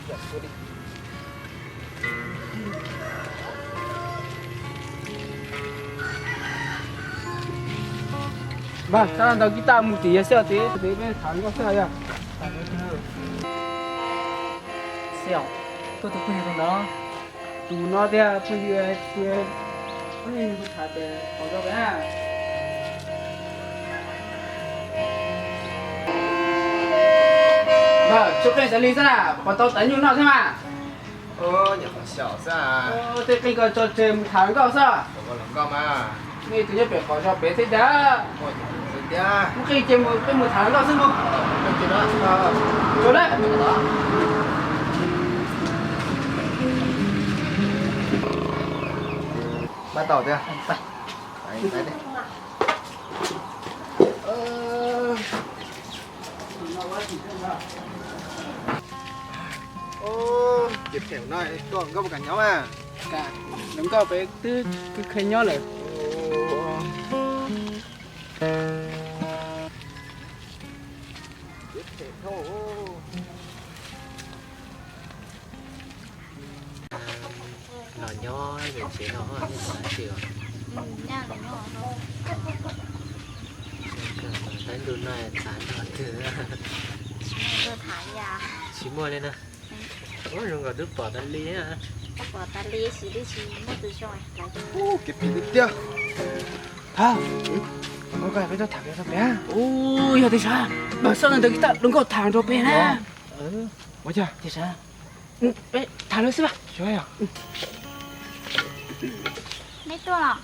Mas, sab ntawd kib taj mus tim yawg xwb, tim tim peb tham nkauj xwb yog. Xwb, tuaj tus phooj ywg ntawd. Tus no tiag phooj ywg tiag, phooj ywg tham tias qhov zoo na. Mas, tsuas qeej xav li xwb na, puas tau tawv nyuj noj thiab mas? Nyuam qhuav xyaum xwb. Tej qeej ko tso tseg mus tham hluas nkauj xwb. Nej tus nyob pem qhov zos pem thiab cas? Muab qeej ces mus, peb mus tham hluas nkauj xwb mus. Tsuas na. Pab tau tiag. Ces phem no koj nkauj puas kam nyob mas? Kam, hluas nkauj peb twb khwv khwv nyob lawm. Los nyob yawm tsev no nej puas dab tsi os? Tab ntu no tas no twg tsis muaj li na. Ua zoo nkaus twb pom tas li. Pom tas li xwb, tsis muaj tus zoo. Ua kev phem tiag tiag. Thab, ua koj peb tuaj tham pem tau pem. Ua yog tias sab, npawg Xab ntawd kib taj hluas nkauj tham nrog peb na. Ua cas tias sab, peb tham lawv xwb mas. Nej tuaj los?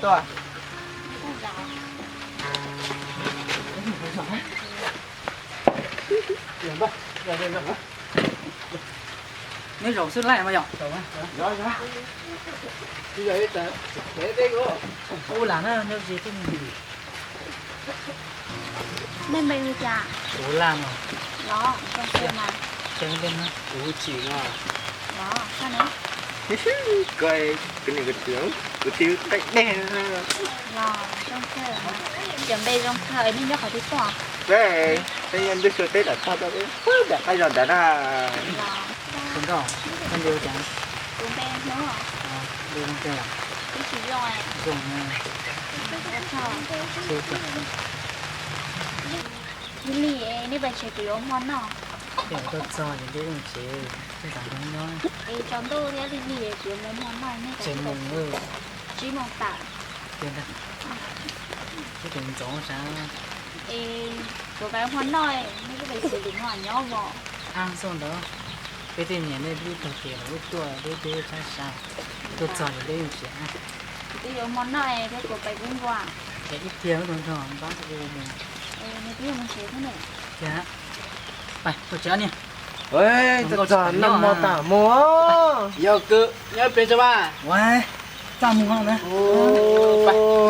Tuaj. Neb zaum xwb laij mas yom? Ua lam na, nyob ze tej. Nej npe li cas? Kuv Laj no. Los, zoo kawg mas. Kuv Tsim no. Los, koj ne? Koj, kuv niam kuv txiv, kuv txiv qaij dej. Los, zoo kawg. Cov npe zoo kawg, nej nyob qhov twg tuaj? Peb, peb nyob Ntsuj Xyuas teb nram toj, peb nram qab zos nrad na. Los, koj npe hu cas? Kuv npe Hnub. Npe zoo kawg. Twb tsis zoo. Zoo na. Lig lig, nej pais tsev kuv yuav hmo noj. Ces tuaj txog ces neb mus tsev, nej xav nrog nyob. Es tsaus ntuj thiab lig lig kuv yuav mus hmo noj, nej tsev mus. Tsib moos tawm. Tig ntag. Ib tus ntxoov sav. Es kuv pais hmo noj, nej twb pais tsev kuv hmo nyob mos. Ab, xyov ntawd, peb tej niam nej twb tag tias los wb tuaj, peb twb sab sab, tuaj txog ces peb mus tsev. Kuv twb yuav hmo noj thiab kuv pais kub npua. Es ib pliag wb mus nrog npab ua mus. Nws twb yuav mus tsev thiab ne. Tiag, pais tuaj tsev niag. Tuaj txog noj hmo tas mus. Yog kawg, nyob pem tsev mas. Ua, txaj muag no na.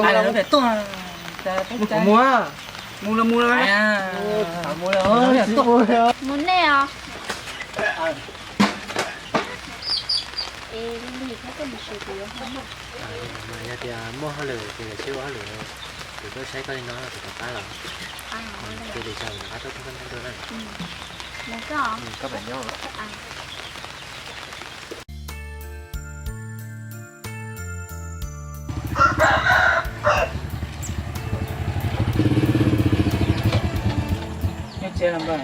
Pais los pem tuaj. Mus kuv mus. Mus los mus los. Mus nej os. Es li li thiab koj mus tsev kuv yuav hmo noj. Mas yog tias muaj hauj lwm ces sib ua hauj lwm, kuv tuaj saib koj li no kuv rov qab los. Cia li tso rov qab tuaj thov koj nrog na. Koj pam nyob. Nyob tsev los npawg?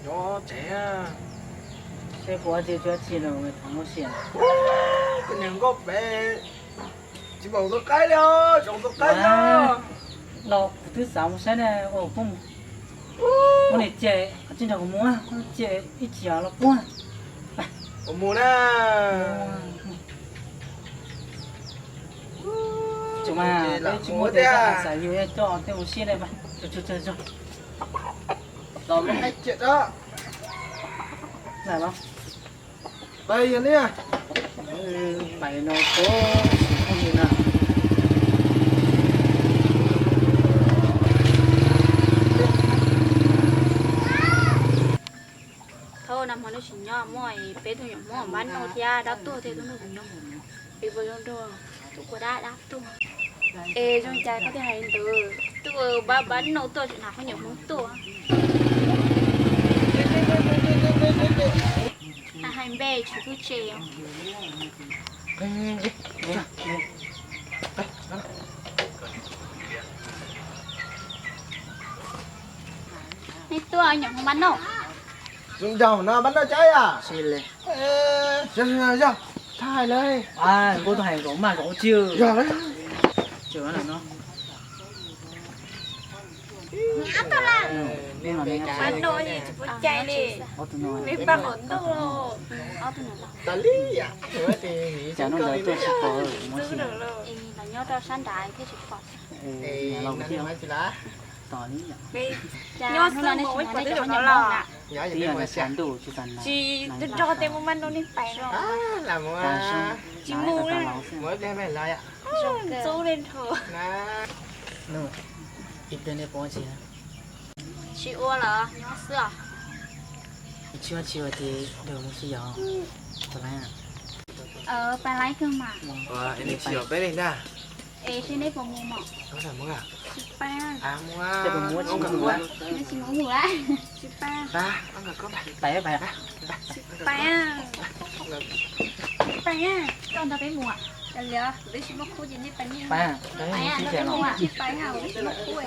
Nyob tsev. Seb puas tsis tsis los tham muaj sia. Koj niag nkauj pem, tsis pom tus qaib li os, tsis tus qaib os. Los kuv twb xav mus saib ne, ua kuv mus. Ua niam ces tsis nrog kuv mus, ua niam ces ib chim los puag. Kuv mus na. Tsis mas, tsis muaj tias xav yus coj tej mus siab ne. Los muaj qaib ciam tso. Lam los. Pais yog li. Pais no puag sim phooj ywg na. Thaum nag hmo neb tsis nyob muaj peb tug nyuam Hmoob npab noj thiab dab tuag thiab tub nug kuv nyob. Es puas zoo dua, ua dab dab tuag. Es zoo cas koj thiaj hais li ntawd, tuaj npab npab noj tuaj tseem hnav khaub ncaws Hmoob tuaj. Tsis tub tse. Nej tuaj nyuam hmoov npaj noj. Zoo nraug no npaj noj cab yom? Yog, yog, yog, tsis hais lawm. Koj tuaj hais zaum maj zaum tsis. Yog, tsis no. Npaj noj tsis pub cai li. Npaj qhov ntuj. Tos li yam. Cas no ntawd tuaj tsis pom. Los nyob rau sab nrad thiaj tsis pom. Los tias tos li yam. Nyob xwb mus ua ib qhov twg los los. Tib yam ntawd sab ntuj tsis tas nrog tej mus maj noj nej pais no. Tsis mus li. Ntxub li nrho. Ib pliag nej pom tsis? Tsis ua los nyob xwb os. Tsis ua tsis ua ces mus xwb yom. Pais laib kawg mas. Es seb neb puas mus mog. Tsis pais. Neb tsis mus mus a. Tsis pais. Pais, pais. Tsis pais. Pais, koj nrog peb mus. Li kuv twb tsis muaj khub ces nej pais nej. Pais, tsis pais, kuv twb tsis muaj khub.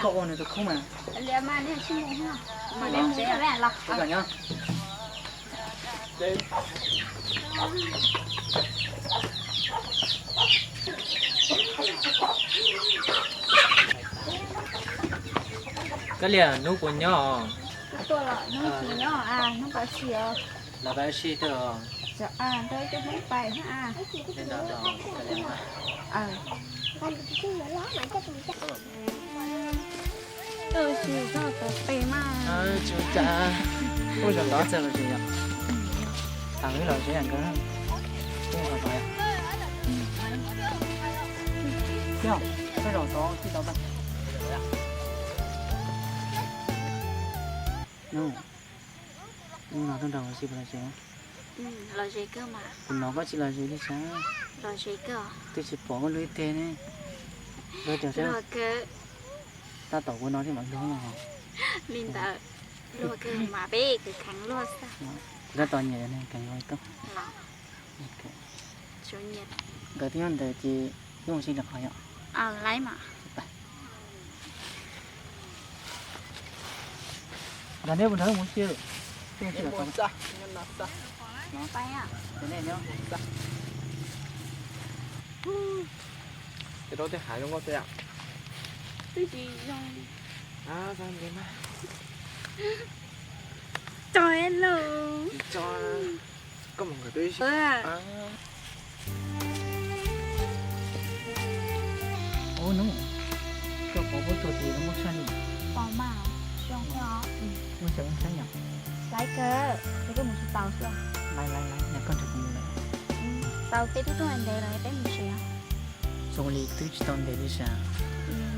Koj ua nws tus khub mas. Li mas nej tsis mus. Peb mus los. Koj liam hnub puas nyob os? Hnub puas nyob a, hnub puas si os? Los pais ua si twg os? Rau ib tug hnub pais na. Tsis tau pem mas. Ua zaum tod txawj los tsev yom. Thaum wb los tsev yam nkawd. Thiab, tej zaum tod tsis tau pais. Nub, nub no tuaj nrog kuv si puas los tsev? Los ze kawg mas. Kuv hnov koj tsis los ze li sas. Los ze kawg. Twb tsis pom koj lub ib teg ne. Luag cov sab. Tab tom kuv no thiaj mam luag no. Li ntawd, luag kawg mas peb kawg kheev luag xwb. Kuv tab tom nyiam ne, kheev luag tau. Nkawd twb nyob ntawd ces wb mus si lwm qhov yom. Laib mas. Nkawd neb puas nrog wb mus si? Ces rau tej hav zoo nkauj xwb yom. Twb tsis zoo. Tso es lus. Tso. Koj mus nkawd twb ib si. Ub nub, koj pom pob tsuas tid muaj tshaj li. Pom mas, zoo thiab os. Muaj tseem muaj tshaj yom. Laiv kawg, ces koj mus tsis tau xwb. Laiv, laiv, laiv, nrog koj nrog kuv mus lawm. Tau peb twb tuaj ntev lawm peb mus tsev. Zoo li twb tsis tau ntev li sas.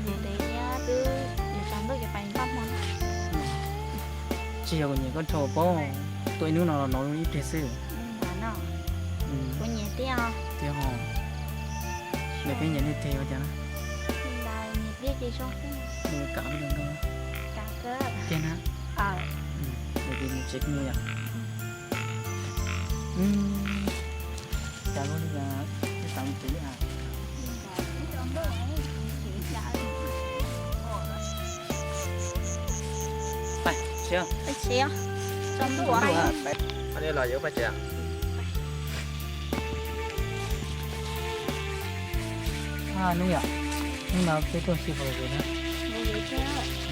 Ntev thiab twb yuav tsaus ntuj ces pais npaj hmo. Tsis yog kuv nyiam koj dhau pob, tuaj ib hnub no los hnov ib pliag xwb. Kuv nyiam tiag. Tiag ho. Ntawm peb nyiam nej teg ua cas na? Nyiam tiag ces zoo xwb. Nws kam ib pliag ntau. Kam kawg. Tiag na? Ntawm ces mus tsev kuv mus yom. Cas luaj li, twb xav mus tsev li as. Pais tsev. Pais tsev. Tsaus ntuj. Hnub yom, hnub no peb tuaj si puas zoo na? Zoo thiab.